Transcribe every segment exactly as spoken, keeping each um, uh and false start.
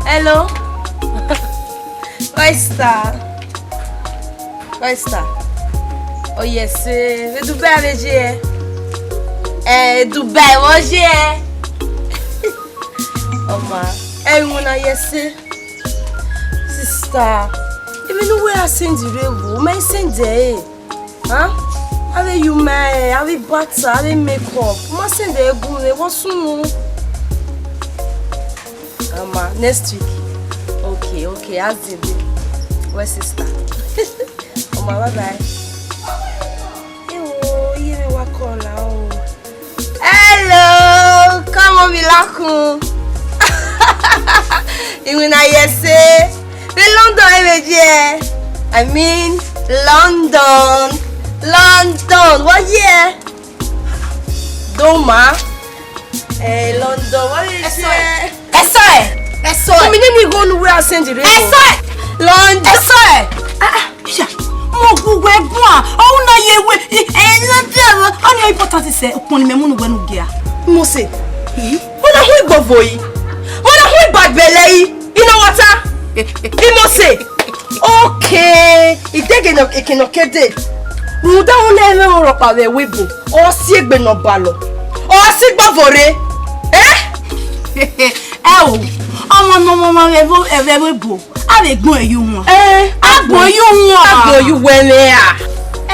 Hello. Oyster. Oyster. Oh yes, eh, vbe Dubai vbe je. Eh, Dubai vbe je. Ọma, ẹ i winna ye ẹse. Sister, emwi ne uwẹ a send rre vbo, ma i send ẹre. Huh? Avbe yuma ẹre, avbe bata, avbe makeup. Ma send ẹre gu mwẹ, vbọ sunu? Ọma, next week. Okay, okay, a zẹdẹ. Wẹ sister. Ọma, bye bye. Ewo, iye mwẹ wa call la o. Hello, come on, mi lakun. Iwinna ye ẹse. Vbe London ẹ vbe je? I mean, London. London, what year? Doma. Eh, London, what is Ẹsọ ẹ. Ẹsọ ẹ. Ẹsọ ẹ. Omi nene igho nu wẹ a send rre. Ẹsọ ẹ. London. Ẹsọ ẹ. Ah, ah. Iya, mo gu wẹ guan, ọhun na ye we, ẹ na dia, ọ na important sẹ, okpọn ni mẹ mu nu wẹ nu gia. Mose, wẹ na hu igbọvo yi, wẹ na hu ibagbẹlẹ yi, ino wata. Mose, okay, idege nọ, eke nọ kede. Rhunmwuda wẹ na ẹmwẹ ọrọkpa vbe ẹvbo ebo, ọ si egbe ne ọ balọ, ọ si igbọvo rre. Eh? Ẹ o, ọmọ ne ọmọ ọmọ vbe ẹvbo, vbe ẹvbo ebo. A vbe gbẹn ọẹn ye uhuan. Eh, a gbẹn ọẹn ye uhuan. A gbẹn ọẹn ye uwẹ mwẹ a.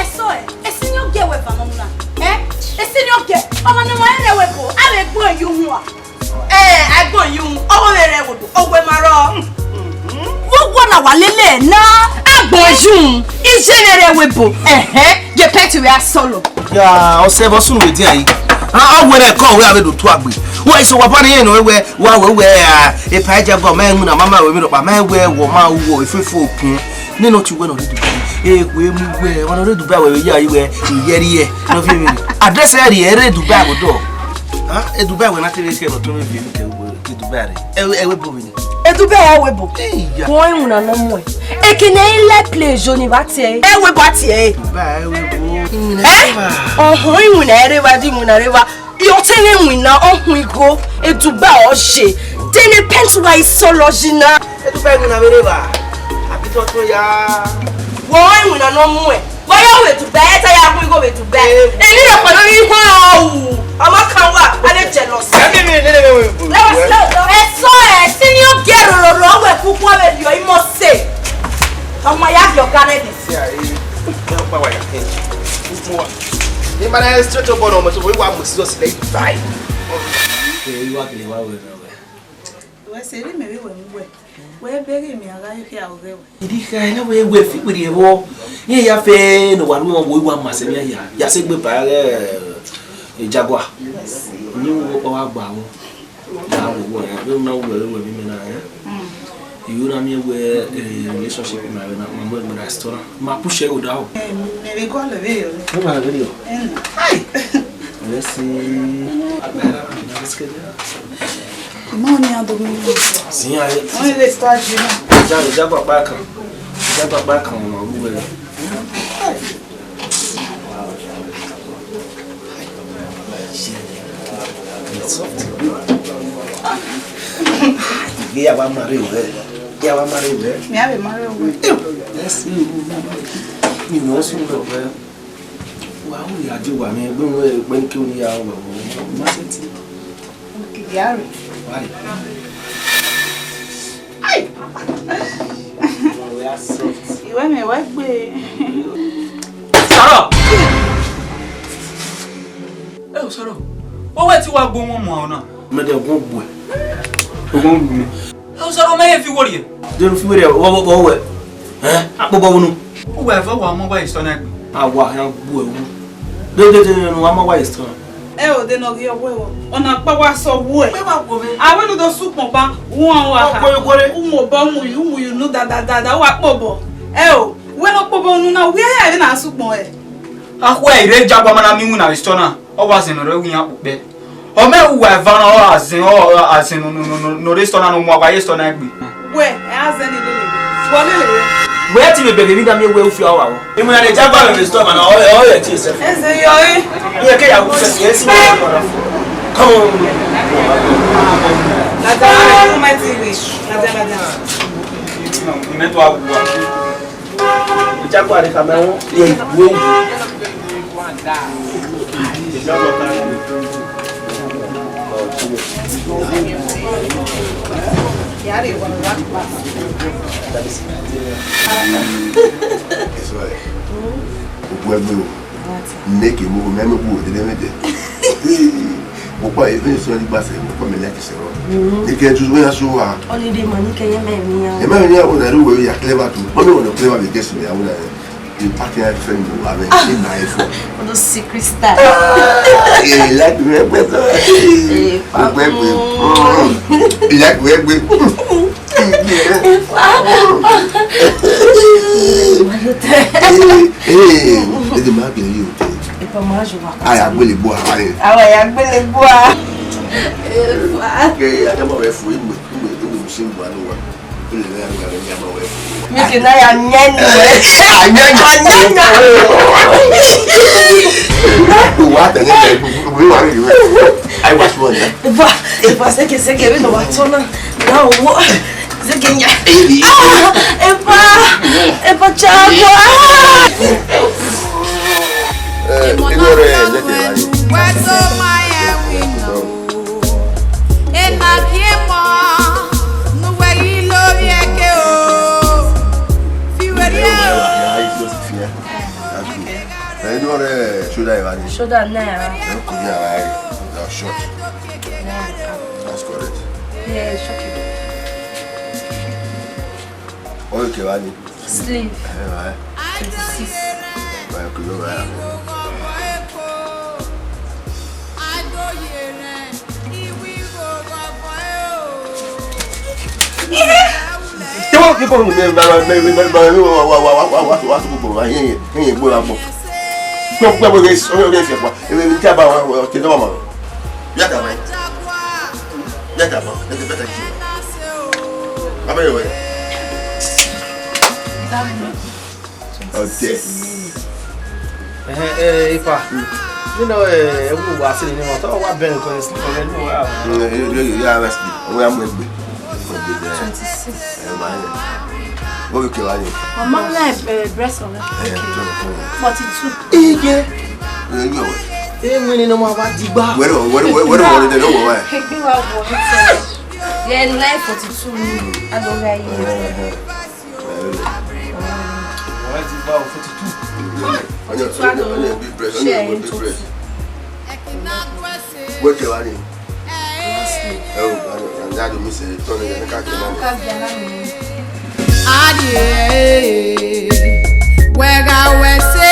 Ẹsọ ẹ, esiniọ giẹ wẹ eva nọ na. Eh? Esiniọ giẹ, ọmọ ne ma rẹn wẹ bo, a vbe gbẹn ọẹn ye uhuan. Eh, a gbẹn ọẹn ye uhuan, ọghe mwẹ rẹn wẹ bo, ọghe mwẹ ma rrọọ. Vbe uwẹ na wa lele na? A gbẹn ọẹn ye uhuan, iye mwẹ rẹn wẹ bo. Ẹhẹn, ye pẹt wẹ a sọlọ. Ya, ọsẹ vbe ọ sunu vbe edian yi. A, ọ wẹ ne ẹko wẹ a vbe do tuagbe. Wẹ iso wa ba ne irẹn nọ wẹ, wa wẹ wẹ, a, epa Jaguar, ma winna, ma ma wẹ emwi rhọkpa, ma wẹ wọ ma wọ efefe okun. Nene ọ ti wẹ ne ọ rre Dubai. E wẹ mu wẹ, ọ ne ọ rre Dubai wẹ vbe ya yi wẹ, iyẹriyẹ, ne ọ fi emwi. Address ẹ rhie, ẹ rre Dubai vbe odọ. A, e Dubai wẹ na te vbe kẹ ne ọ to vbe viẹ emwi ke Dubai rre. Ẹ, ẹ wẹ bo vbe ni. Edube ya webo. Iya. Wọ́n ìwùnà nọ mú ẹ. Ekene ilẹ̀ play jo ni bá tiẹ̀. Ẹ wẹ bá tiẹ̀. Ba ẹ wẹ bo. Ìwùnà ẹ wà. Ọ̀hún ìwùnà ẹ rẹwà di ìwùnà rẹwà. Yóò tẹ́lẹ̀ ìwùnà ọ̀hún ìgò. Edube ọ̀ṣẹ̀. Tẹ́lẹ̀ pẹ́ntì wa ìsọlọ́jì náà. Edube ìwùnà mi rẹwà. Àbí tó tún yá. Wọ́n ìwùnà nọ mú ẹ. Bóyá òwe Dubai, ẹ ta ya kún igho òwe Dubai. Èmi rẹ̀ pẹ̀lú yín hàn ọ́ wù. Ọmọ kan wà, a lè jealous. Ẹbí mi lè lè wẹ̀ wẹ̀. Ẹ sọ ẹ, senior girl rororo, ọwọ́ ẹ̀ kúkú ọwọ́ ẹ̀ lọ ìmọ̀ ṣe. Ọmọ ya bí ọ̀gá rẹ̀ nì. Sí àyè, ẹ ń pa wàyà kẹ́ ẹ̀. Mo wà. Ní bá dá straight up ọ̀nà ọmọ tó fọ, ìwà mọ̀ sí ọ̀sìn lẹ́yìn báyìí. Ẹ wá kìlẹ̀ wá wẹ̀ náà wẹ̀. Wẹ se ri mẹ vbe wẹ mu wẹ, wẹ bẹghe mẹ a gha khia ọghẹ wẹ. Iri kha ne wẹ wẹ fi wiri ẹvbo. Ye ya fe no wa nu wo wa ma se mi ya. Ya se gbe ba ghe Jaguar. Ni wo pa wa gba wo. Ya wo wo ya. Wo na wo wo mi na ya. You na mi we relationship na na mo me restaurant. Ma push e o da o. Me be call ve yo. Mo ma ve yo. Ai. Let's see. Mo ní àdó mi. Sin ya. Wọ́n lè start jù náà. Ja, ja, pa, pa kan. Ja, pa, pa kan, ọmọ, wúwo rẹ̀. Ìgbéyàwó amárè rẹ̀. Ìgbéyàwó amárè rẹ̀. Mi á lè má rẹ̀ wẹ̀. Let's see. Mi ò sún lọ pẹ́. Wa u ya je wa mi gbe we pe ki oni ya wa wo ma se ti. Ìyá rẹ̀. Wa re. Ai! Ìwé mi wẹ́ gbé. Sọ̀rọ̀. Ẹ ò sọ̀rọ̀. Ó wẹ̀ tí wàá gbóhùn ọmọ ọ̀nà. Mẹ dẹ̀ gún gbò ẹ̀. Ogun gbò mi. Ẹ ò sọ̀rọ̀ mẹ́yẹ fi wọ̀rì ẹ̀. Dẹnu fi wẹ̀rẹ̀ ọwọ́ wẹ̀. Ẹ́, àpò bọ́ wọnú. Ó wẹ̀ fẹ́ wà ọmọ wáyé sọ́nà ẹgbẹ́. Àwa ya gbò ẹ̀ wú. Dédédé nínú wa mọ́ wáyé sọ́nà. Ẹ o, de ne ọ ghi ọ wẹ vbọ? Ọna kpa wa sẹ ọ wẹ. Wẹ wa wo mwẹ. A wẹ ne u do sẹ ukpọn ban, u wan wa kha. Ọ kpọlọ kpọlọ. U mu obọ, u mu yu, u mu yu nu da da da da, u wa kpobọ. Ẹ o, wẹ ne ọ kpobọ unu na, wẹ ya vbe na sẹ ukpọn ẹ. Akhuẹ ire jagua ma na miẹn iwinna vbe store na, ọ wa zẹ ne ọ rre iran kpukpẹ. Ọ mẹ uwa eva na, ọ azẹn, ọ azẹn nọ, nọ, nọ, nọ, nọ rre store na, ne ọ mu awa ye store na egbe. Wẹ, ẹ a zẹ ne lele. Wọ lele wẹ. Wẹ ti vbe bẹghe emwi da miẹn wẹ u fi awa vbọ. Emwi na ne jagua vbe store ma na, ọ, ọ, ọ, ẹ ti sẹ. Ẹ zẹ yọ ẹ. Iye ke ya wu fẹ, ẹ si. Come on. Lada, ẹ kú mẹ ti rè. Lada, lada. Imẹ to awu wa. Jagua rre khama ẹvbo, ye igbuo. It's all right. Ugbẹgbe o. Make a move, mẹ mẹ bu odede mẹ dẹ. Mo pa even so ni gbase, mo pa me like sẹ ro. Ni ke ju we ya so wa. Holiday money ke ye me mi ya. E me ni a wo na ru we ya clever too. Mo ni wo clever be guess me ya wo na. You pack your friend mo wa me. In my phone. All those secret style. Yeah, you like me, but. Eh, pa- Ugbẹgbe. Mm. You like me. Ee, ee, ede ma gele ye ote. Epa ma ju wa. Aya gbele gbo ara re. Awa ya gbele gbo a. Epa. Ke ya ma we fu igbe, igbe, igbe mu sin gba lo wa. Ole me ya gba ya ma we fu. Mi ke na ya nyẹ ni. Anya nya. Anya nya. Wa ta ne, we wa re. Ai wa suwa na. Epa, epa, seke, seke, vbene ọ wa tọn na. Na owo. Seke nya. Ah, epa, epa, chagua. Eh, ino re, ne te va. Wẹ do ma ya winna o. Ena gie mọ, ne uwẹ ghi lo vbiẹ ke o. Fi wẹ rrie o. That's good. Eh, ino re, shoulder evba ni? Shoulder na. Eh, ko ni ara re. That's short. That's correct. Yeah, it's okay. Ọ ke evba ni? Sleeve. Eh, right. Twenty-six. Right, okay, you're right. Ọtẹ. Ẹhẹn, eh, epa. You know, eh, ẹwu wa sẹ ni, ọ tọ wa bẹn nkan sleep already, no, wa. Mm, you, you, you have a sleep. Where am I? Twenty-six. Eh, man. What we kill on you? Mama, like, eh, breast of it. Eh, okay. Forty-two. Eh, yeah. Eh, you know what? Eh, mi ni no ma wa digba. Where, where, where, where, where, where, where, where? Egbe wa wọ. Yeah, like forty-two. I don't like you. Eh, eh. Wọ́n ti gba forty-two. Forty-two, I don't know. Share into two. Weke wa ni. Ẹ o, ẹ o, ẹ o, mi se tọ́ ni, ẹ ní ká jẹ náà. Ká jẹ náà ni. Adie, wẹ gha wẹ se,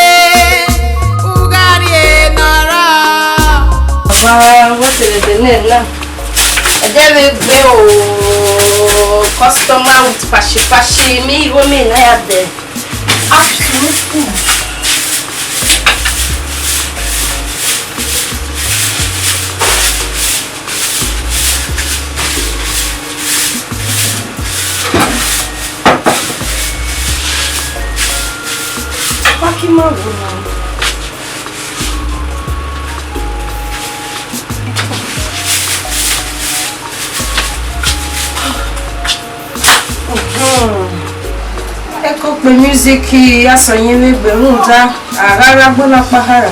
u gha rrie nọ rọ. Wa wẹ se vbe nẹ na. Ẹ jẹ vbe gbe o, customer with fashi fashi, mi igho mi na ya dẹ. Ah, no food. Paki ma wo na. Ẹko kpe music, asọn yẹn vbe gbe rhunmwuda a gha gha gbọna kpahara.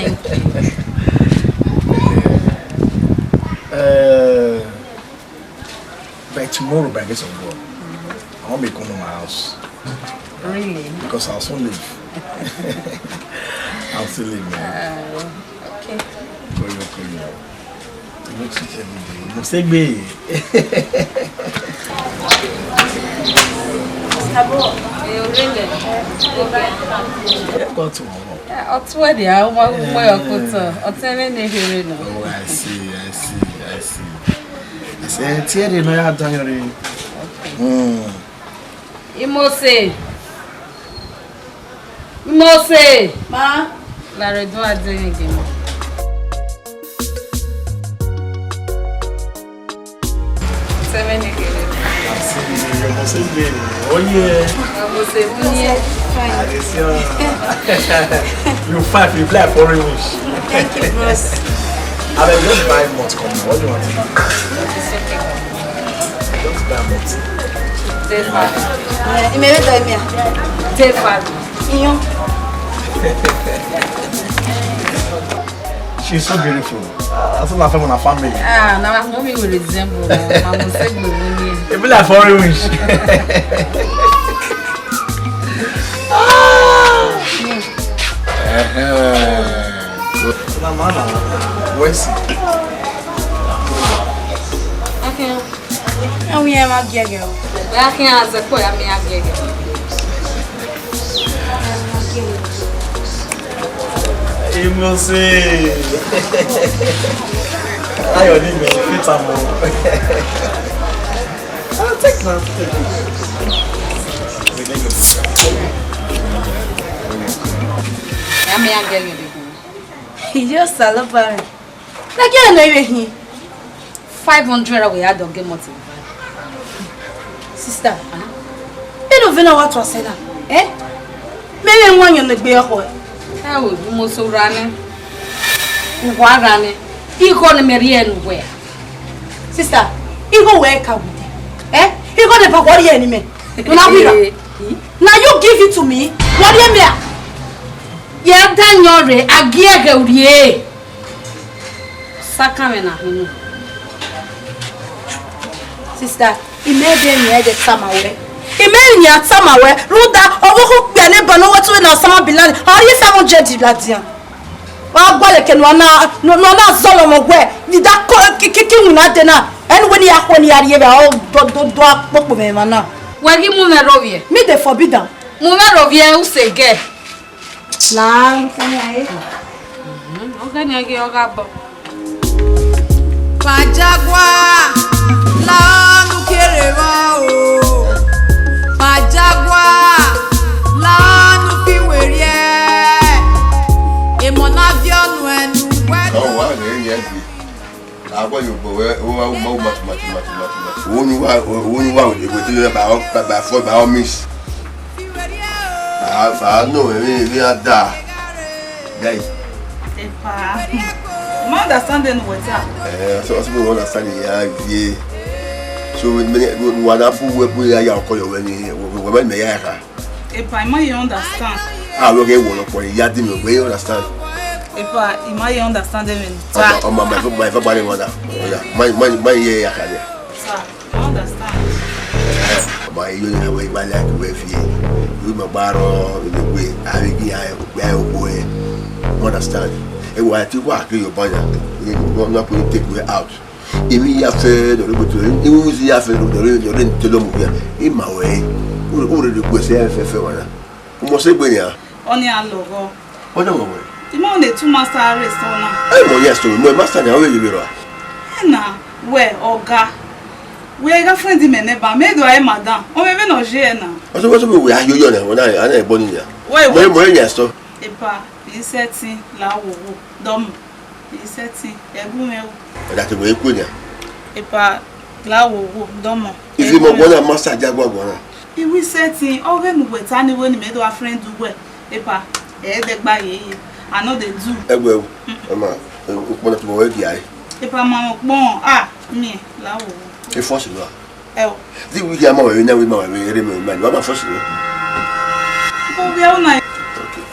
Thank you. Uh, by tomorrow, by grace of God, I want to come to my house. Really? Because I'll soon leave. I'll still leave, man. Uh, okay. Koyo, koyo. You look sweet every day. You must say me. Abo, eh, Orele. Ẹ kọ tun ọmọ. Ọtún ẹ̀dẹ̀ àwọn ọmọ ọmọ ọkọ tán. Ọtún ẹ̀mí ni here nọ. Oh, I see, I see, I see. I see. Ẹ tiẹ̀ dé náà yà dán yọrí. Mm. Imose. Imose. Ma. Lare dun adeghe ma. Seven again. Imose. Oh yeah. Imose. Yeah. I dey see am. You fine, you be like foreign wish. Thank you, boss. Abeg, just buy malt come now. What do you want? It's okay. Just buy malt. Deva. Eh, imere do mi. Deva. Iyan. She's so beautiful. Uh, that's my family. Ah, now my mommy will resemble. My mom said we will. It be like foreign wish. Ah. Uh-huh. Na ma na, wẹ si. Akin. Ẹwẹ iran ma giẹgiẹ o. Wẹ akin a zẹ kpọ ya mi a giẹgiẹ. Imosi. Ayọ ni mi fi ta mo. I'll take that. Ya mi a giẹgiẹ. Iyo, Osanobua mwẹ. Na gie ne I vbe hin. Five hundred ra wẹ ya dọ ge mọti. Sister, vbene ovbi na wa tua sẹ na, eh? Mẹ vbe wan yọn ne egbe ọkhọ. Ẹ wo, Imosi, u ra nẹ. Uwa ra nẹ. Igho ne mẹ rhie ne uwẹ. Sister, igho wẹ ka wude. Eh? Igho ne ba wọ rhie ne mẹ. Una wira. Eh, eh. Now you give it to me. Wọ rhie mẹ a? Ya da yọn rre, a gie ẹghẹ urrie. Sakan mwẹ na hunu. Sister, I mẹ de ni ẹdẹ tama wẹ. I mẹ ni a tama wẹ, rhunmwuda ọvbokhan okpia ne eba ne ọ wẹ tuẹ na Osama bin Laden, ọ rhie five hundred ladian. Wa gualọ ke ne a na, ne a na zọlọ mwẹ wẹ, dida ko ki ki ki winna de na. Ẹni wẹ ne ya khuẹ ne ya rhie vbe, ọ do do do akpokpo mwẹ emwa na. Wẹ ghi mu mwẹ rre ovbiẹ? Me dey forbid am. Mu mwẹ rre ovbiẹ, u sẹ gẹ. La, kẹmẹ a re. Ọghe nian ghi ọ gha bọ. Pajagua, la ọnu kere vbọ o. Pajagua, la ọnu fi werriẹ. Emọ na viọ nuẹn ne uwẹ. Ọ wa rẹ yẹn gbe. Agua yo bo we, o wa ma u matu matu matu matu matu. Wo ni wa, wo ni wa, we ti ba ba ba fo ba o miss. Ba ba no we we a da. Guy. Epa. Ma understand the water. Eh, so so we understand ya vie. So we me we wa na bu we bu ya ya ko yo we ni we we me ya ka. Epa, I ma ye understand. Ah, we get one for ya di me we understand. Epa, I ma ye understand them in. Ọmọ ọmọ my my for bari wonder. Oh yeah. My my my yeah ya ka. Sir, I understand. Ọmọ yìí yóò yẹ wẹ ìwà ilé àti wẹ fi ẹ. Yóò mọ gbàrọ ìlẹ̀wé àríkí àìkúgbẹ́ òkú ẹ. You understand? Ẹ wà á ti wà kí Yorùbá yà. Wọ́n náà kò ní take way out. Èmi yà fẹ́ lọ́rẹ́ bó ti rẹ̀. Èmi wọ́n sì yà fẹ́ lọ́rẹ́ lọ́rẹ́ ní tẹ́lọ̀ mú yà. Ẹ mà wẹ̀ ẹ́. Ó rẹ̀ lè gbọ́ ẹsẹ̀ ẹ fẹ́ fẹ́ wà náà. Ọmọ sẹ́gbẹ̀ẹ́ ni à. Ọni a lọghọ. Wọ́n dẹ̀ wọ̀ wẹ̀. Ima one two master arrest ọna. Ẹ mọ̀ yẹn sọ̀rọ̀ mọ̀ ẹ master ni àwọn èyí mi rọ. Ena, wẹ ọga. Wẹ ga friend mẹ neba, mẹ do ae madam. Ọ mẹ vẹ nọ je ẹ na. Ọsọ wọ́n sọ pé wẹ̀ ayọyọ náà wọ́n náà àná ẹ̀gbọ́n nìyà. Wẹ Mọ̀ ẹ wẹ. Mọ̀ ẹ yẹn sọ. Epa, isetin la wo wo. Dọmọ. Isetin, ẹgu mẹ wo. Ẹ̀dá ti wẹ̀ ẹ kú ènìyàn. Epa, la wo wo. Dọmọ. Ìfimọ̀ gbọ́n náà master jágbá gbọ́n náà. Iwu isetin, ọghe ne uwẹ ta ni wẹ ne mẹ do a friend uwẹ. Epa, ẹdẹgba yeye. I no dey do. Ẹgbẹ o, ọma, ukpọnọ tobọ wẹ dia re. Epa, ma mọ kpọn, ah, miẹn, la wo. E force lọ. Ẹ o. Di wi ya ma wẹ na wi ma wẹ re me ma, wa ma force lọ. Epa, wi a na. Okay.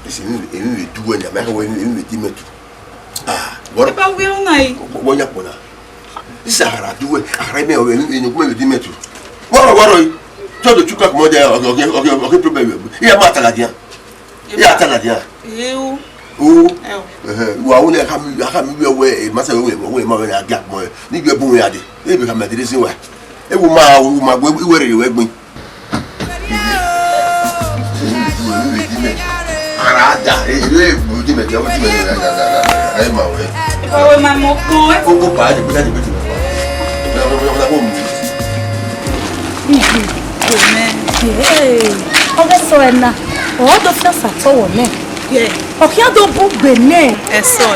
Esi ni emi vbe du wẹ nia, ma wẹ emi vbe di mẹ tu. Ah, wọrọ. Epa, wi a na yi. Wọ ya kpọna. This is a hard do. A hard me, eni kuma vbe di mẹ tu. Wọrọ, wọrọ. So the two crack more there, okay, okay, okay, okay, problem. Iya ma ta ladian. Iya ta ladian. Ewu. O. Ẹ o. Ehe, wa wo ne ka mi, ka mi we we, e ma se we we, we ma we na ga mo. Ni gbe bu we ade. E be ka me dire sin wa. E wo ma, wo ma gbe, we re we gbin. Ara da, e, e, e, di me, di me, di me, da, da, da, da, da, e ma we. Ìbáwẹ̀ máa mọ̀ pọ́n ẹ́. Ó, ó bá a jẹ pé jáde pé ti mọ̀ pọ́n. Ó, ó, ó, ó, ó, ó, Amen. Hey, ọ ghẹ sẹ ọre na, ọ do fi osa tọghọ nẹ. Yeah. Ọ khian do bun gbe nẹ. Ẹ sọ.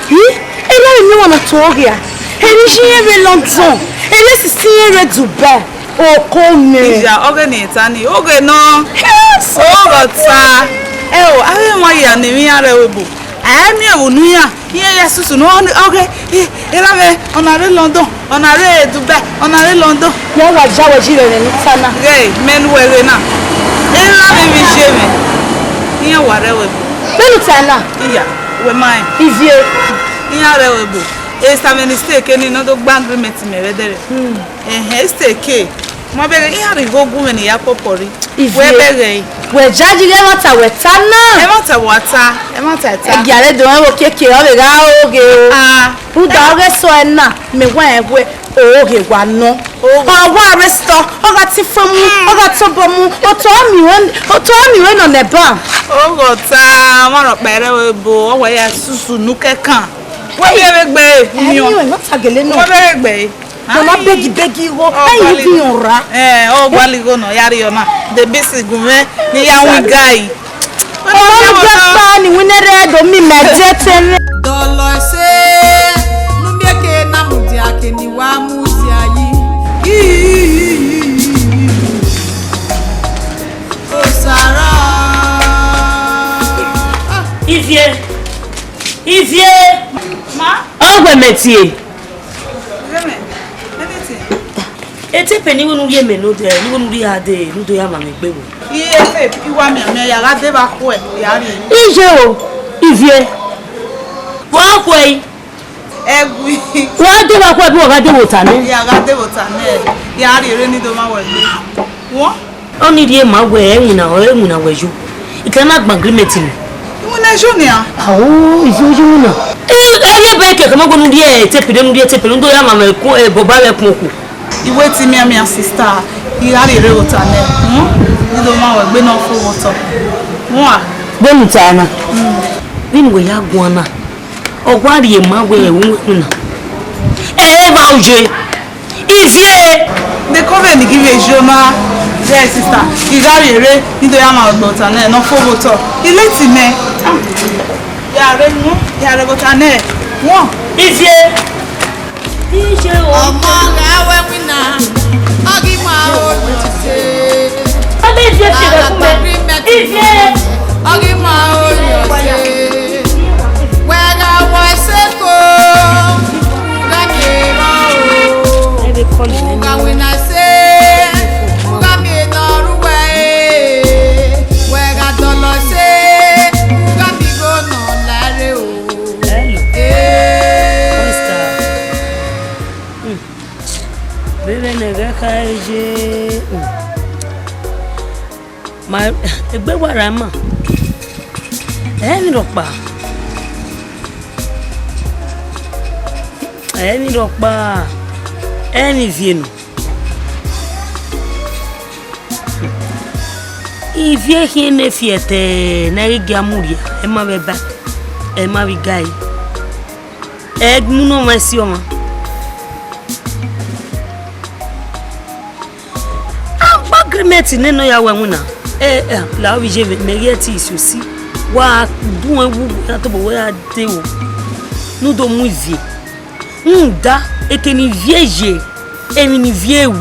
Hi, erha emwi ọmwa na to ghe a. Erha iye rre London, erha esisi rre Dubai. Oko mẹ. Iya, ọghe ne I ta ni, oghe nọ. Yes. Oghọ ta. Ẹ o, avbe emwa hia ne emwi iran rre ẹvbo ebo. A i miẹn vbe unu iran, iran ya susu ne ọ, ọghe, i, erha mwẹ, ọ na rre London, ọ na rre Dubai, ọ na rre London. Yẹ wa ja wẹ ji rẹn ne u ta na. Ghẹ, mẹ ne uwẹ ghe na. Erha mwẹ vbe iye mwẹ, iran wa rre ẹvbo ebo. Vbene u ta na? Iya, wẹ ma rẹn. Ivie. Iran rre ẹvbo ebo. Esamẹ ni stay ke ni ne ọ do gba agreement mẹ vbe ẹdẹrẹ. Hmm. Ẹhẹn, e stay ke. Ma bẹghe, iran rhie igho gu mwẹ ne I ya kpọkpọ rre. Ivie. Wẹ bẹghe. Wẹ judge ighẹ ẹmwata wẹ ta na. Ẹmwata wa ta, ẹmwata ta. Ẹgia re do mwẹ vbe okiekie, ọ vbe gha oghe o. Ah. Rhunmwuda ọghe sẹ ọre na, mẹ wa rẹn wẹ oghe wa nọ. Oghe. Ọ wa rre store, ọ gha te ifuẹn mu, ọ gha te obọ mu, otọ miẹn, otọ miẹn nọ nẹ ba. Oghe ọta, ọmwa rhọkpa ẹre vbe ebo, ọ wẹ ya susu nu kẹkan. Wẹ vbe gbe, ẹ, miẹn. Ẹ, ẹmwata gele nọ. Wẹ vbe gbe. Mama begi begi igho, ẹ yi vi họn ra. Eh, ọ gualọ igho nọ ya rrie ọna. The basic gun mwẹ ne I ya winna gai. Ọmọ ni gbe kpa ni winna rẹ do mi mẹ je te mwẹ. Dọlọ ẹse, ne u miẹn eke na mudia ke ne I wa mudia yi. Osara. Ivie. Ivie. Ma? Ọ wẹ mẹ tie. Anything? Etepe ne I wẹ ne u rhie mẹ ne odẹ, ne I wẹ ne u rhie a dee, ne u do ya ma mwẹ egbe vbo? Iye tape, I wa miẹn, mẹ ya gha dee vbe akhuẹ, ya rrie. Iye o, Ivie. Wa khuẹ yi. Ẹgui. Wa dee vbe akhuẹ, bi wa gha dee vbe ota nẹ. Ya gha dee vbe ota nẹ, ya rrie ere ne I do ma wẹ egbe. Wọ? Ọni rhie ma wẹ ẹ winna, ọ ẹ winna wẹ yo. I ka na gba agreement ni. Iwinna yo nian. Ao, izo yo winna. Ẹ, ẹ rhie ba kẹkẹ mọ gbe ne u rhie tape ne u rhie tape ne u do ya ma mwẹ ku, ẹ, bọba vbe ẹkun okhuo. I wẹ te I miẹn miẹn sister, I gha rrie ere vbe ota nẹ. Hmm? I do ma wẹ egbe ne ọ fo vbe otọ. Wan. Vbene u ta na. Hmm. Vbene wẹ ya guan na. Ọ wa rhie ma wẹ ẹ winna. Ẹ, ẹ ma ru ye. Ivie. De kọvbe ne I ghi vbe yo na, dear sister. I gha rrie ere, ne I do ya ma wẹ egbe ota nẹ, ne ọ fo vbe otọ. I late mẹ. Ya rre nu, ya rre vbe ota nẹ. Wọn. Ivie. Ivie o. Ọmọ gha wẹ winna, ọ ghi ma oro se. Ọ bẹ Ivie fi ẹkún mẹ. Ivie. Ọ ghi ma oro se. Wẹ gha wọ ẹse ko, u gha miẹn erha o. U gha winna ẹse, u gha miẹn ne ọ ru wẹ e. Wẹ gha dọlọ ẹse, u gha miẹn igho ne ọ la ẹre o. Hello. Eh. Mister. Hmm. Vbene ẹghẹ kha ye, hmm. Ma egbe wa ra ima. Ẹ ni rhọkpa. Ẹ ni rhọkpa. Ẹ ni Ivie nọ. Ivie khian ne fi ẹtẹ ne a ghi gia mu rria, ẹ ma vbe ba, ẹ ma vbe ga ẹre. Ẹ mu ne ọmwa si ọmwa. A gba agreement nene ọ ya wẹ winna. Ẹ, ẹ, la ovbi ye mẹ ghi ẹtin isiosi. Wa duẹn wu ya tobọ wẹ ya de o. Ne u do mu Ivie. Rhunmwuda, eke ne Ivie ye, emwi ne Ivie ru.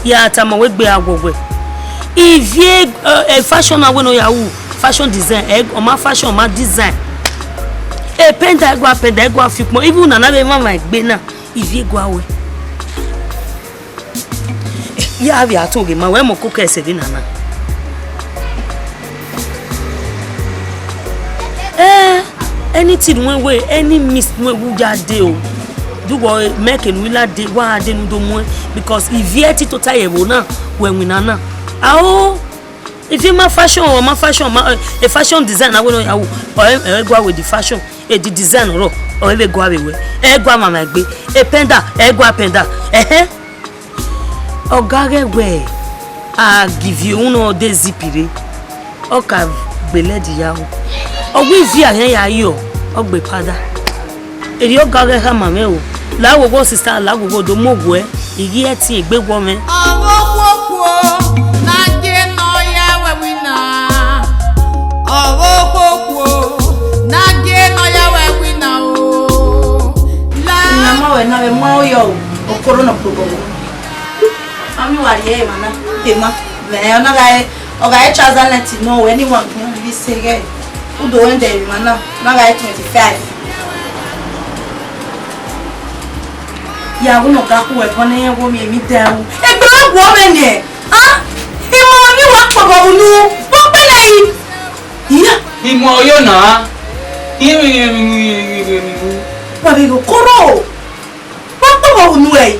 Ya tama wẹ egbe a wọ wẹ. Ivie, ẹ, ẹ, fashion na wẹ ne ọ ya ru, fashion design, ẹ, ọ ma fashion, ọ ma design. E pẹnda, ẹ gua pẹnda, ẹ gua fi ukpọn, even una na vbe mwamwa egbe na, Ivie gua wẹ. Ya vbe a to ghe ma wẹ mọ koko ẹsẹ vbe nana. Eh, anything wẹ wẹ, any miss wẹ wu ya de o. Du wọ mẹ ke nu ila de, wa de nu do muẹ, because Ivie ti tota ye vbo na, wẹ winna na. Ao, Ivie ma fashion, ọ ma fashion, ma, eh, fashion design na wẹ nọ ya wu, ọ ẹ, ẹ gua wẹ the fashion, eh, the design rọ, ọ ẹ vbe gua vbe wẹ, ẹ gua mama egbe, e pẹnda, ẹ gua pẹnda, ẹhẹn. Ọ ga ghẹ wẹ, a give you unu ọ de zip rre, ọ ka gbe lẹdi ya ru, ọ wẹ Ivie a khian ya yọ, ọ gbe pada. Erriọ ga ghẹ khama mwẹ o. La wowo sister, la wowo do mu owẹ, I ghi ẹtin egbe wọ mwẹ. Ọvbokhuokhuo na gie ne ọ ya wẹ winna. Ọvbokhuokhuo na gie ne ọ ya wẹ winna o. La. Ina ma wẹ na vbe mu aro yọ o, okoro nọ kpobọ. Ami wa rhie emwa na, emwa. Vbe ọ na gha Ọ gha re trouser length nọ, wẹ ni wa gun vbe se ghẹ. U do wẹ dẹ emwa na, na gha re twenty-five. Ya wu nọ ga khu ẹbọ ne irẹn wo miẹn emwi dẹ ru. Egbe ọ guọ mwẹ nẹ, a? Emwa ni wa kpọbọ unu, vbe ọ gbele yi? Iya. Imọ yo na. Wa vbe ghe okoro. Wa kpọbọ unu ẹre.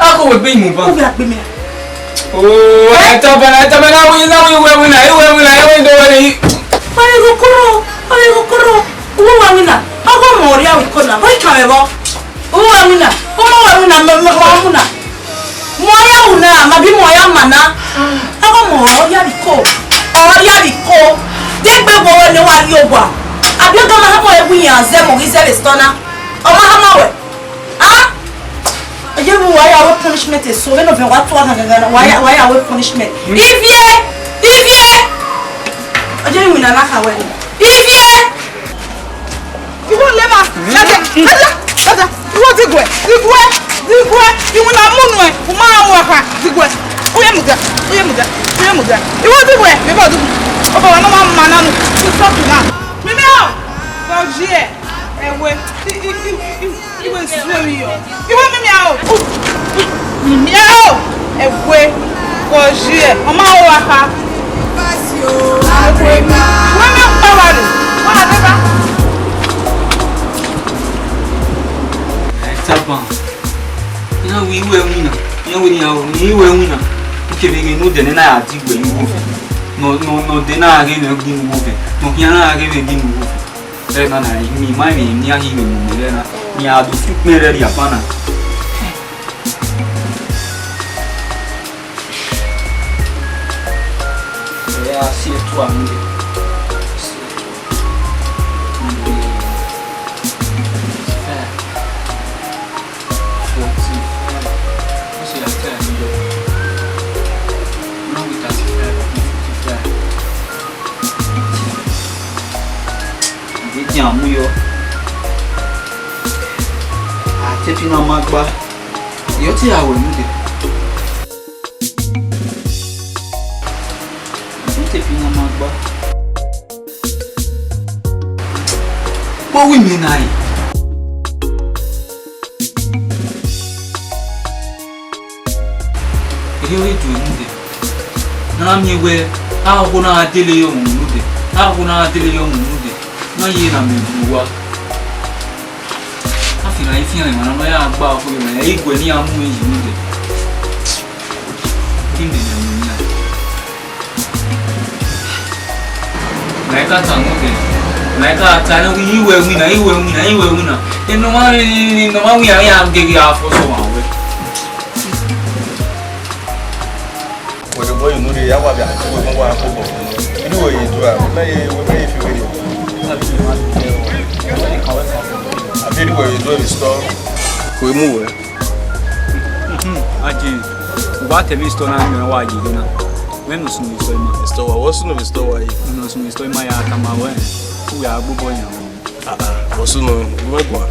A ko wẹ gbe imu ba. Uwẹ a gbe mẹ. Oh, ẹ tama, ẹ tama, na wi, na wi wẹ wina, ẹ wẹ wina, ẹ wẹ do wẹ ni. Ọre gho koro, ọre gho koro. Uwẹ wẹ wina. Ọgọ mọ ọre a wi kona. Oi ka mẹ vbọ. Uwẹ wẹ wina. Ọmọ wẹ wina, mẹ, mẹ, mẹ, wina. Mọ ya wu na, ma bi mọ ya ma na. Ọgọ mọ ọ ya vbe iko. Ọ ya vbe iko. De gbe wo ne wa ri owa. Abi ọgọ ma ha mọ egbe yan zẹ mo ghi zẹ vbe store na. Ọ ma ha mọ wẹ. Ah? Ọ ye ru wa ya we punishment eso, vbene ọ vẹn wa tua gangan, wa ya, wa ya we punishment. Ivie! Ivie! Ọ ye ru na na kha wẹ ni. Ivie! Iwọ lema, lẹgẹ, lẹgẹ, lẹgẹ, iwọ diguẹ, diguẹ, diguẹ, iwinna mu nuẹn, u ma ra mu ẹkha, diguẹ, u ye mudia, u ye mudia, u ye mudia, iwọ diguẹ, mi bọ du, ọbọ wa nọ ma ma na nu, u sọ tu na, mi mẹ ọ, bọ ye, ẹwe, i, i, i, i, iwẹ zuẹ mi yọ, iwọ mi mia o, mi mia o, ẹwe, bọ ye, ọ ma ho wa kha. Wẹ mẹ ọkpa wa rre, wa deba. Ẹ taba, iran wẹ iwẹ winna, iran wẹ ne iran ru ne iwẹ winna, u kevbe ghe ne odẹ nẹ na ya di wẹ ye uwu ovbi, nọ, nọ, nọ odẹ na ghe mwẹ gbe uwu ovbi, nọ khian na ghe mwẹ gbe uwu ovbi. Ẹ na na, mi ma emwi ne iran hi vbe mu mẹ rẹ na, ne iran do fi ukpẹn rẹ rhie aban na. Ẹ ya si ẹtu a mu ye. Forty-five. What's your time? Now we thirty-five, I think fifty-five. Ìdí tí a mú yọ. Àti fi náà máa gbá. Ìyọ́ tí a wẹ̀ mú dẹ̀. Àti fi náà máa gbá. Kpọwẹ imẹ na re. Erriọ ọre do ẹmwẹ dẹ. Ne a na miẹn wẹẹ, a ho na gha dele ye ọmọ unu dẹ, a ho na gha dele ye ọmọ unu dẹ, na ye na miẹn bu owa. A fian, a fian emwa na, ne ọ ya gba ọkọ ye emwa, ẹ i guẹ ne iran mu ẹre yi unu dẹ. Imẹ na miẹn iran. Mẹ ka ta nọ kẹ, mẹ ka ta nọ, iwẹ winna, iwẹ winna, iwẹ winna. Enọ ma, enọ ma winna, iran gege a fọ sọ ma wẹ. Wẹ de bọ unu rre, ya wa bia, wẹ mọ wa ko bọ. Inu wẹ ye do a, wẹ mẹ ye, wẹ mẹ ye fi wẹ ye. Abi inu wẹ ye do a, store. Ko mu wẹ. Mhm, Aje, u wa tẹ emwi store na miẹn wa ye na. Wẹ ne u sunu vbe store ima? Store wa, wẹ sunu vbe store wa ye? Ne u sunu vbe store ima ya tama wẹ, u ya gbe obọ yan. Ah, ah, wẹ sunu, u wẹ guan.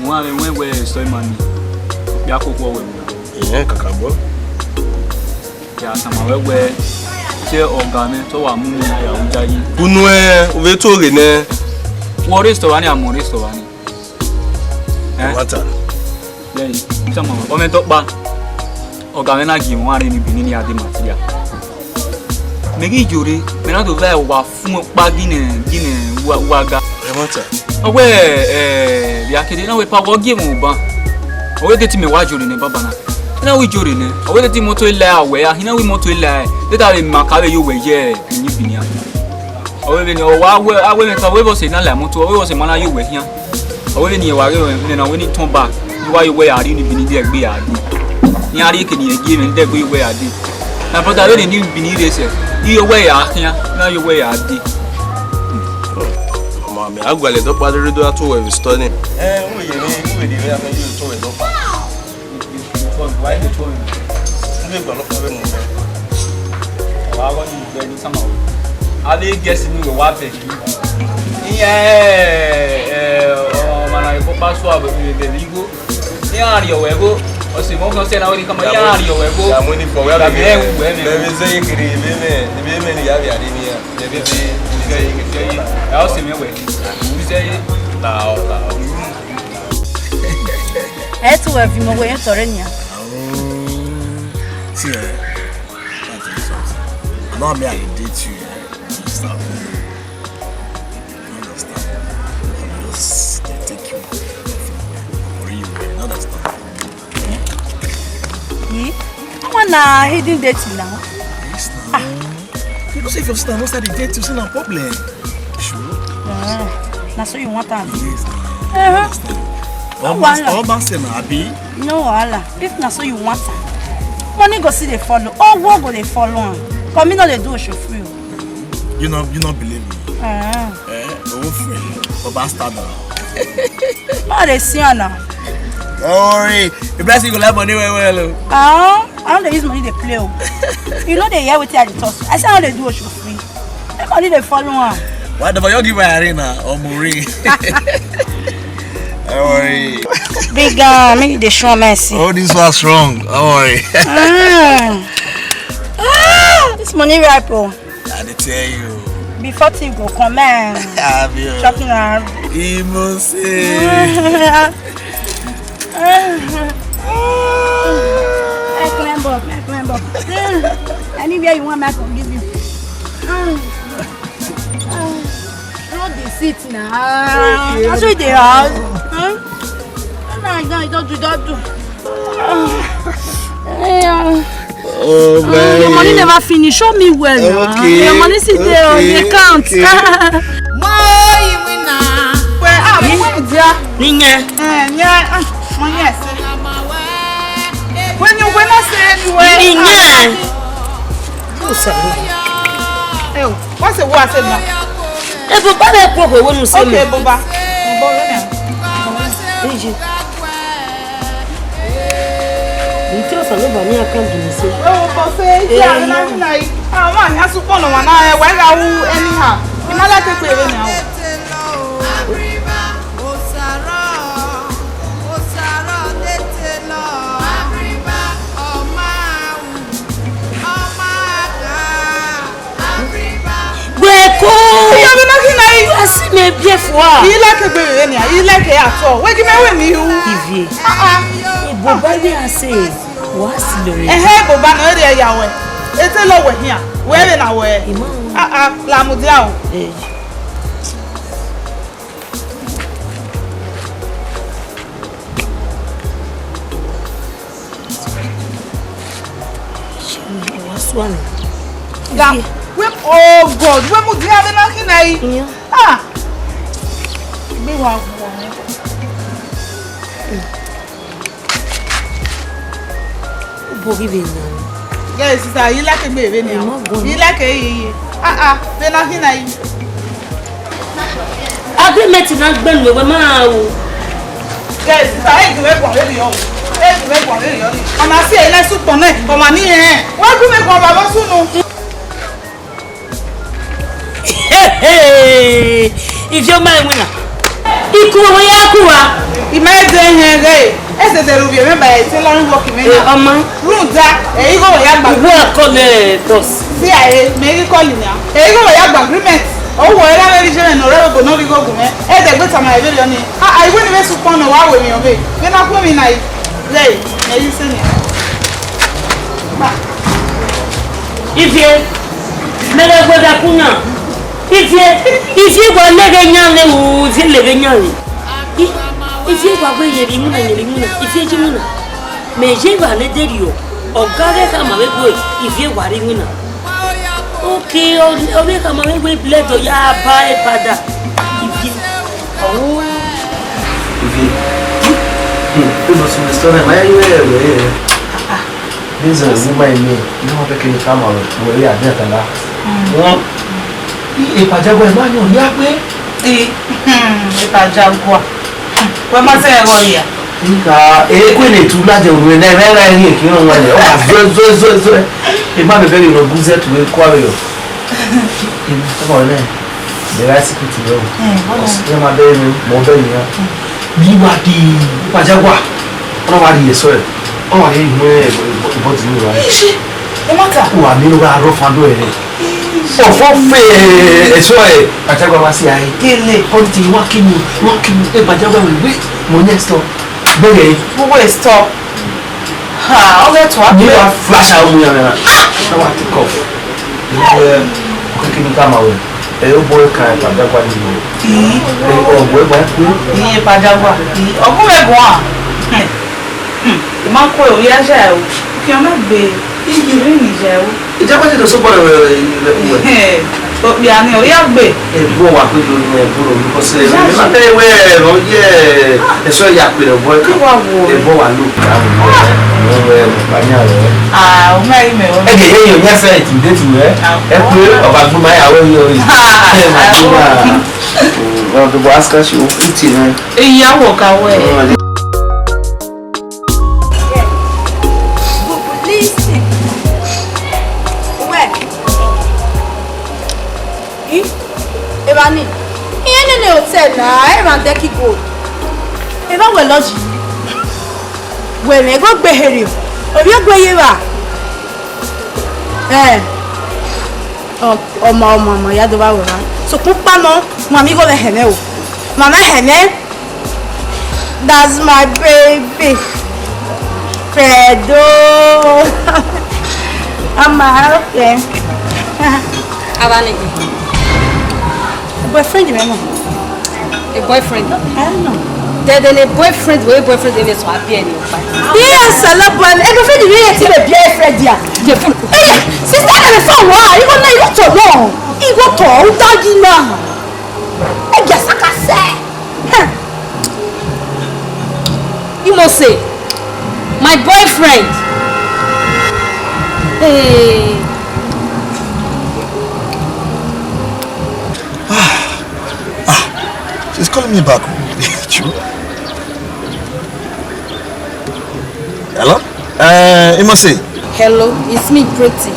Wẹ wẹ wẹ store ima ni, ya koko wẹ. Ìyẹn kakabọ. Ya tama wẹ wẹ, te ọga mwẹ, te ọ wa mu mwẹ na ya ru yayi. Unu ẹ, u vbe to ghe nẹ? Wẹ ọ rre store wa ni, a mu rre store wa ni. Ẹ? Wata. Bẹẹni, tama wẹ, ọ mwẹ dọkpa. Ọga mwẹ na gie mwẹ ọnrẹn ni Benin ni a de material. Mẹ ghi yo rre, mẹ na do vẹ wa fun ọkpa ginẹ, ginẹ wa, wa ga. Ẹ wata. Ọ wẹ, ẹ, vbe a kede na wẹ pa wọ gie mwẹ oban. Ọ wẹ de te imẹ wa yo rre nẹ banbanna. I na wẹ i yo rre nẹ. Ọ wẹ de te imoto i la wẹ ya, I na wẹ imoto i la, de ta vbe ma ka vbe yo wẹ ye ni Benin a. Ọ wẹ vbene ọ wa wẹ, a wẹ mwẹ ta, ọ wẹ vbọsẹ na la imoto, ọ wẹ vbọsẹ ma na yo wẹ khian. Ọ wẹ vbene irẹn wa ghe mwẹ na, ọ wẹ ni turn back, ne I wa yo wẹ ya rrie ni Benin de ẹgbe ya dee. Iran rhie eke ne irẹn gie mwẹ, ne I dẹgbe ye owẹ ya dee. My brother, vbene I ni bi ni rre sẹ, I ye owẹ ya khian, ne I ye owẹ ya dee. Ọmọ, mẹ a gualọ ẹdẹ ọkpa rre do a to wẹ vbe store nẹ. Ẹ, u wẹ ye mwẹ, u wẹ ye mwẹ, a fẹ ye to wẹ ẹdẹ ọkpa. Wa ye to wẹ. U wẹ gbalọ ọkpa vbe mu mwẹ. Wa wa ni mu mwẹ ni sama. A vbe guess ni wẹ wa bẹ. Iran, ẹ, ẹ, ọmọ na ye kpokpa so a vbe vbe vbe igho. Iran rhie owẹ igho, ọse mọ kan sẹ na wẹ ni kama, iran rhie owẹ igho. Ya mu ni fọ, ya. Ya be mẹ wu wẹ mẹ. Mẹ vbe zẹ ye kere, mẹ mẹ, mẹ mẹ ni ya vbe are ni ya. Mẹ vbe zẹ ye, zẹ ye kere. Ẹ, ọse mẹ wẹ. Zẹ ye. Na, ọ, na, ọ. Ẹ tu wẹ vi mọ wẹ yẹn tọrẹ nian. See, eh, let me tell you something. No, me, I date you, eh, to start with. You understand? I'm just, they take you everywhere. For you, you understand? Eh? I want a hidden dating now. Yes, now. You know, say if your sister knows that they date you, it's not a problem. Sure. Ah, na so you want am? Yes, now. Uh-huh. You understand? No wahala. All man say na, abi? No wahala. If na so you want am, money go still dey follow. Owo go dey follow am. But me no dey do oshofri o. You no, you no believe me? Ah. Eh, owo free. But bastard now. Ma dey see am now. Don't worry. The person go like money well well o. Ah, I no dey use money dey play o. You no dey hear wetin I dey talk. I say I no dey do oshofri. Make money dey follow am. Why the boy you give my arena or Mori? Don't worry. Big guy, make you dey show mercy. Oh, this one strong. Don't worry. Mm. Ah, this money ripe o. I dey tell you. Before thing go come, eh. Abi o. Shopping around. Imo se. I climb up, I climb up. Anywhere you want, I can give you. No dey sit na. Okay. Na so you dey hide. Huh? No, no, no, don't do, don't do. Oh, your money never finish. Show me well now. Okay. Your money sit there on the account. Okay. Mo yi wina. Wẹ, ah, mo wẹ dia. Nìyẹn. Eh, yeah, ah, mo yes. When you, when I say anyway. Nìyẹn. Ẹ o, what's the word say now? Ebo ba le koko wo nu se me. Okay, ebo ba. Ebo ba na. Eje. Ntẹ Osanobua ni a kan gini se. Wẹ wo kọ fe, ike a na na yi. Àwọn àyà sùpọ̀ nọ wà náà, ẹ, wẹ gha wu anyhow. Ẹ ma like pé èrè ni àwọn. Wẹ ko. Iya, vbe na khin na yi? Asi mẹ biẹ fua. Iyi like egbe vbe nia, iyi like at all. Wẹ gi mẹ wẹ ni ru. Ivie. Ah, ah. Ebo ba vbe a se, wa si lo re. Ẹhẹ, ebo ba nọ, erriọ ya wẹ. Ete lọ wẹ hian. Wẹ vbe na wẹ. Ima. Ah, ah, la mudia o. Eh. Wa suanu. La, wẹ, oh God, wẹ mudia vbe na khin na yi. Iya. Ah. Gbe wa guọ. Ubo ghi vbe na. Guys, sister, iyi like egbe vbe nia. Ima guan. Iyi like eyi. Ah, ah, vbe na khin na yi. Agreement na gbẹnu ẹwẹ ma o. Guys, sister, e ju vbe guan vbe rriọ. E ju vbe guan vbe rriọ. Ọna si ẹre na sukpọn nẹ, ọmwa ni rẹn. Wa gu vbe guan vbe avbe sunu. Ivie ma iwinna. Ikun ọmọ ya ku wa. I ma de hẹn ghe, ẹsẹ de ru vbiẹ mwẹ ba ẹse la ru work mwẹ na. Eh, ọmọ. Rhunmwuda, ẹ i gho ya gba. Uwu ẹkọ lẹ boss. Si a re, mẹ ghi call nia. Ẹ i gho ya gba agreement. Ọ wọ ẹre avbe iye mwẹ ne ọ rre ẹvbo ne ọ ghi gho gu mwẹ. Ẹ dẹ gbe tama ẹvbe rriọ ni. A, a, I wẹ ne I vbe sukpọn ne wa ru emwi ọvbe. Vbe na gu emwi na yi. Re, mẹ ghi sẹ nia. Ba. Ivie, mẹ ghẹ wẹ gha ku na. Ivie, Ivie wa leghe yan le ru, Ivie leghe yan le. I, Ivie wa wẹ yẹn rhie iwinna, yẹn rhie iwinna, Ivie ye iwinna. Mẹ ye evba ne de rriọ, ọ gha ghẹ khama vbe gbe Ivie wa rhie iwinna. Ok, ọ, ọ vbe khama vbe gbe blood ọ ya ba e pada. Ivie. Ivie. Hmm, e ma sunu restaurant, ma ya ye wẹ rẹ. Eze wẹ ima eni, ne ọ ma bẹkẹ ne I tama ruẹ, wẹ ya dia ta na. Wọn, I, Epajagua, ima yan ọ ya gbe. I, hmm, Epajagua. Wẹ ma sẹ ẹghọ hia. Ika, e kue ne tu ladian unu ne ẹmwẹ ra yin ekian ọmwa nẹ, ọ ma zọe, zọe, zọe, zọe. Ima bẹbẹ ghe ne ọ gu zẹ tu vbe kua vbe yọ. Ọmọ nẹ, de gha secret rẹ o. Because iran ma bẹghe mwẹ, mẹ ọ bẹghe iran. Vbe I wa di Epajagua, ọ na wa rhie eso ẹre, ọ wa rhie ihuen body ni wa. Iye, ẹ ma ta. Uwa miẹn ne ọ gha rọ fan do ẹre. Ọfọ fe eso ẹre, Epajagua wa si ae. Gele. Ọ ti wa kinu, wa kinu, Epajagua wẹ, wẹ, mo next door. Bẹghe. Who will stop? Ha, ọ ghẹ tọ. Ni wa flash out mu ya na. Na wa take off. Ni wẹ, ọ kẹkẹ ni ka ma wẹ. Ẹ, ọ bọ ẹka Epajagua ni wẹ. Ii. Ẹ, ọ bọ ẹka ẹkue. Ii, Epajagua. Ii, ọ gu mwẹ guan. Hmm. Hmm. I ma kue, ovbi a zẹ o. Ukiọn mẹ gbe. Ii, ii, ii, zẹ o. Ijagua ti do sokpan rẹ wẹ, wẹ, wẹ. Okpia ni, ọ ya gbe. Ẹbọ wa kpe do ni ẹbọ ro, because, eh, ma te wẹ, ọ yẹ, eso ya kpe rẹ ọbọ ẹka. Kí wa wo? Ẹbọ wa lo. Ah, o ma yi mẹ o. Ẹ gẹ yẹ yọ, yẹ fẹ intimidate wẹ. Ah. Ẹ pé ọba gbọmọ ya wẹ yọ. Ah, ẹ ma gbọmọ. Wọn tó bọ ask you, ó kú tì náà. Ìyàwó ka wẹ. Listen. Wẹ. Ih, Evani, iran nene hotel na, iran dẹki gold. Evba wẹ lodge. Wẹ mwẹ gho gbe here, ovbi egbe ye evba. Eh. Ọ, ọma, ọma, ọma, ya do vba wẹ evba. Sokpan ukpa nọ, ma mi gho vbe hẹmwẹ o. Ma ma hẹmwẹ. That's my baby. Fredo. Ama, okay. Avani. Boyfriend mẹ nọ. A boyfriend? I don't know. Dede ne boyfriend, wẹ boyfriend ne so a biẹ ni ọkpa. Yes, I love boy. A boyfriend ni yẹ ti lẹ biẹ friend ya. The phone. Hey, sister, the phone wa. You go now, you go to no. You go to. Who tell you now? Ẹ jẹ sakasẹ. Huh. Imose, my boyfriend. Hey. Ah, she's calling me back. True. Hello? Uh, Imose. Hello, it's me, Pretty.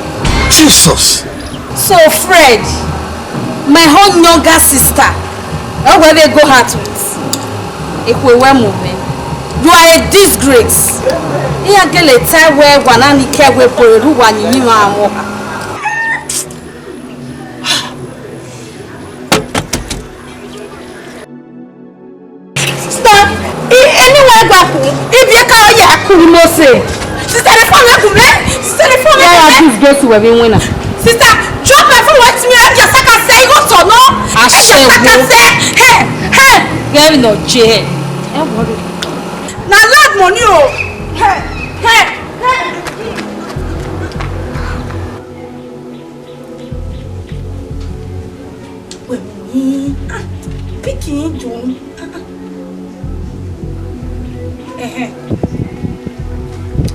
Jesus! So, Fred, my own younger sister, I will go out with. Ekwe we mu me. You are a disgrace. Iran gele ta wẹ wa na ni kẹ wẹ pore ru wa ni ni ma mo. Sister, i, anywhere gba ku, ibi ka ọ ya ku ni mo se. Sister, the phone ku me. Sister, the phone ku me. This girl to we winner. Sister, drop my phone, wait me, I just like I say, you go to no. Aṣẹ́wó. Hey, hey. Girl no je. Ẹ wọrí. Na loud money o. Hey, hey, hey. Wẹ mu ni, ah, pick him, John. Ah, ah. Ẹhẹn.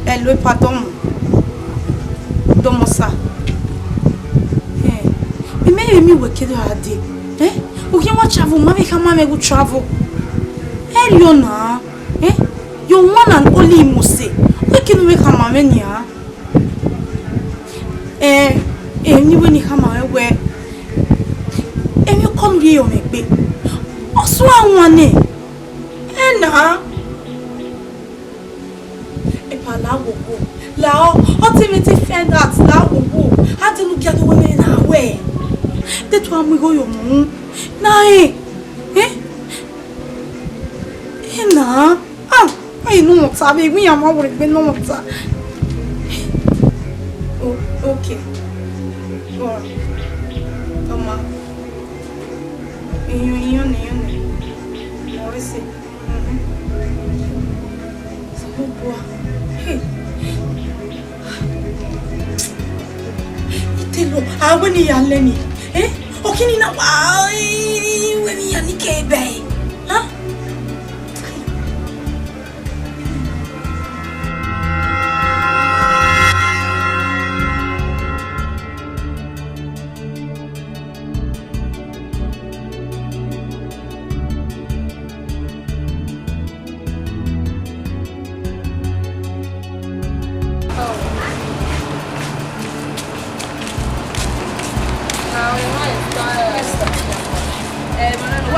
Hello, pardon. Domosa. Eh, imẹ rẹ mi wẹ kẹdẹ a dee. Eh? U khian wa travel, ma vbe khama mwẹ gu travel. Ẹ riọ na. Eh? Your one and only Imose. Wẹ kinu vbe khama mwẹ nian. Eh, eh, emwi ne I wẹ ne I khama mwẹ wẹ, emwi ọkọ ne u rhie yọ mwẹ egbe, ọ suẹn wan nẹ. Ẹ na, epa la wo wo, la ọ, ọ te mwẹ te find out, la wo wo, a te nu gia do wẹ mwẹ na wẹ. De tu a mu igho yo mu, na ẹ, eh? Ẹ na. Ah, ai, no mota, baby, iran ma wẹ egbe no mota. Oh, okay. All right. Toma. Iyan, iyan ni, iyan ni. Mo rẹ se. Mhm. Sọ bua. Hey. Itelo, a wẹ ne I ya lẹ ni. Eh? Okini na wa, eh, wẹ ne I ya ni ke bẹ. Huh? Ẹ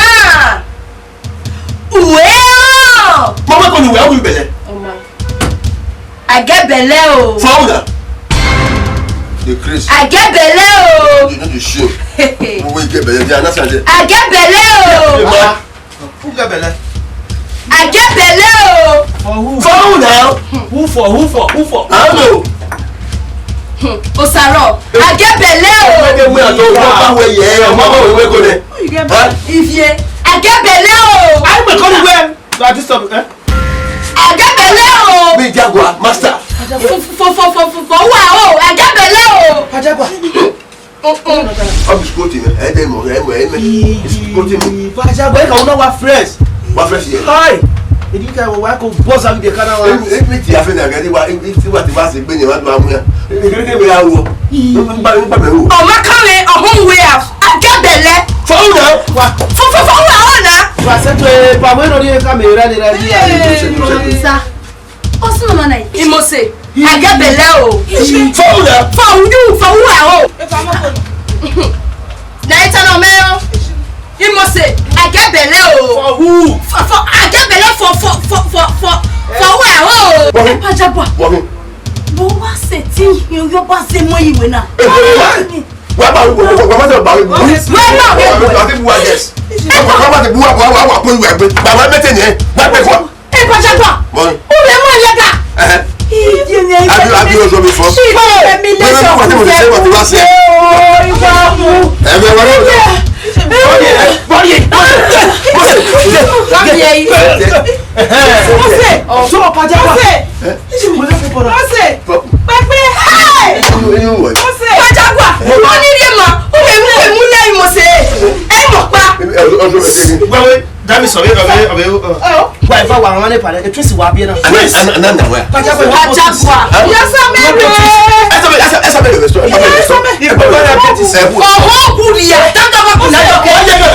Ahan! Uwẹ ọ! Mama kọ ni wẹ, ọ wi bẹlẹ. Ọma. A gẹ bẹlẹ o. Fọwọ́ na. The craze. A gẹ bẹlẹ o. You know the show. Who will get bẹlẹ? They are not saying. A gẹ bẹlẹ o. Ma. Who get bẹlẹ? A gẹ bẹlẹ o. For who? Fọwọ́ na. Who for? Who for? Who for? I don't know. Osaro, a gẹ bẹlẹ o. Where they were to what we ye? Mama we we go there. Ivie, a gẹ bẹlẹ o. I will call you where? That is something, eh? A gẹ bẹlẹ o. Me Jaguar, master. Fo, fo, fo, fo, fo, fo, wa o. A gẹ bẹlẹ o. Ajagua. Mm, mm. Ọ bụ squatting, eh? Ede mo, eh, mo, eh, mo. Squatting mo. Ajagua, ẹ ka una wa fresh. Wa fresh here. Hi. Edi ka wa ko boss am de kana wa. Em, em, mi ti afe na gari wa, em, em, ti wa ti wa se gbe ni wa do amu ya. Em, em, em, ya wo. Em, em, ba, em, ba me wo. Ọma kan mwẹ, ọhọn wẹ a, a gẹ bẹlẹ. Fọwọ́ na. Wa. Fọ, fọ, fọwọ́ na. Wa sẹ to e pa wẹ no ri ka me ra ni ra ni. Sa. Osun mama na. Imose. Agẹbẹlẹ o. Fọwọ́ na. Fọwọ́, fọwọ́ o. Na ita na mẹ o. Imose. Agẹbẹlẹ o. For who? Fọ, fọ, agẹbẹlẹ fọ, fọ, fọ, fọ, fọ, fọwọ́ o. Wọmi. Ẹ pa jagua. Wọmi. Bọ wa sẹ te ihiẹn yo ba zẹ mọ iwẹ na. Wa ba, wa, wa, wa ma sẹ ba. Wẹ ma, wẹ ma. Wa ti bu wa, yes. Wa, wa, wa ti bu wa, wa, wa, wa ko iwe gbe. Ba wa mete ni. Wa pe ko. Ẹ pa jagua. Mọ. U rẹ mọ yẹ ga. Ẹhẹ. Abi, abi ozo mi fọ. Ẹ mi lẹ sọ. Wa ti mo se, wa ti wa se. Ẹ mi wa. Bọ́ọ̀lì, bọ́ọ̀lì, bọ́ọ̀lì. Mose. Sọ pa jagua. Mose. Mose. Pẹpẹ. Hey! Mose. Pa jagua. Mo ní rí ma. Ó wẹ̀ mú, wẹ̀ mú lẹ́yìn Mose. Ẹ mọ̀ pa. Wẹ́wẹ́, dami sọ, wẹ́wẹ́, wẹ́wẹ́. Wa eva wa wan ne pare, e Tracy wa bi na. Ana, ana, ana, ana, wa. Pa jagua. Pa jagua. Yes, sir, baby. Esa, esa, esa, esa, esa, esa. Ọmọ kùnìyà, tata wa kùnìyà. Wọ́n yẹ náà.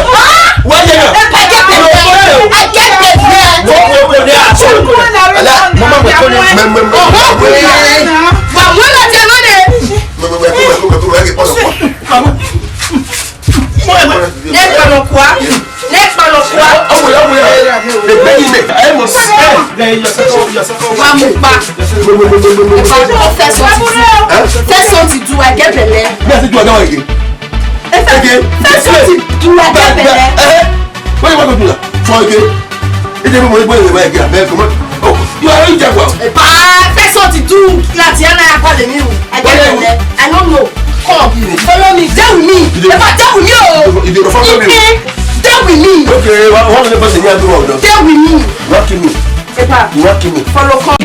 Wọ́n yẹ náà. Ẹ pa jẹ́ pẹ̀lú. Ẹ jẹ́ pẹ̀lú. Wọ́n, wọ́n, wọ́n, wọ́n, wọ́n. Ala, mama, mama, mama, mama. Ọmọ kùnìyà. Wà wọ́n lọ jẹ lónìí. Mama, mama, mama, mama, mama. Ne kpọnọ kua. Ne kpọnọ kua. Wa mu pa. Ẹ pa, first one to do. First one to do, agẹbẹlẹ. First one to do, agẹbẹlẹ. What you want to do now? For again? Ẹ jẹ́ bí mo rí bóyá ìwé ẹgbẹ́ abẹ́ ẹ̀kọ́ mọ́. Oh, you are in Jaguar. Ẹ pa, first one to do, láti ẹ̀ náà, ẹ pa lèmi o. Agẹbẹlẹ. I don't know. Come, follow me. Dey with me. Ẹ pa, dey with me o. You dey follow me. Dey with me. Okay, one hundred percent, yeah, do all. Dey with me. Lucky me. Ẹ pa. Lucky me. Follow, come.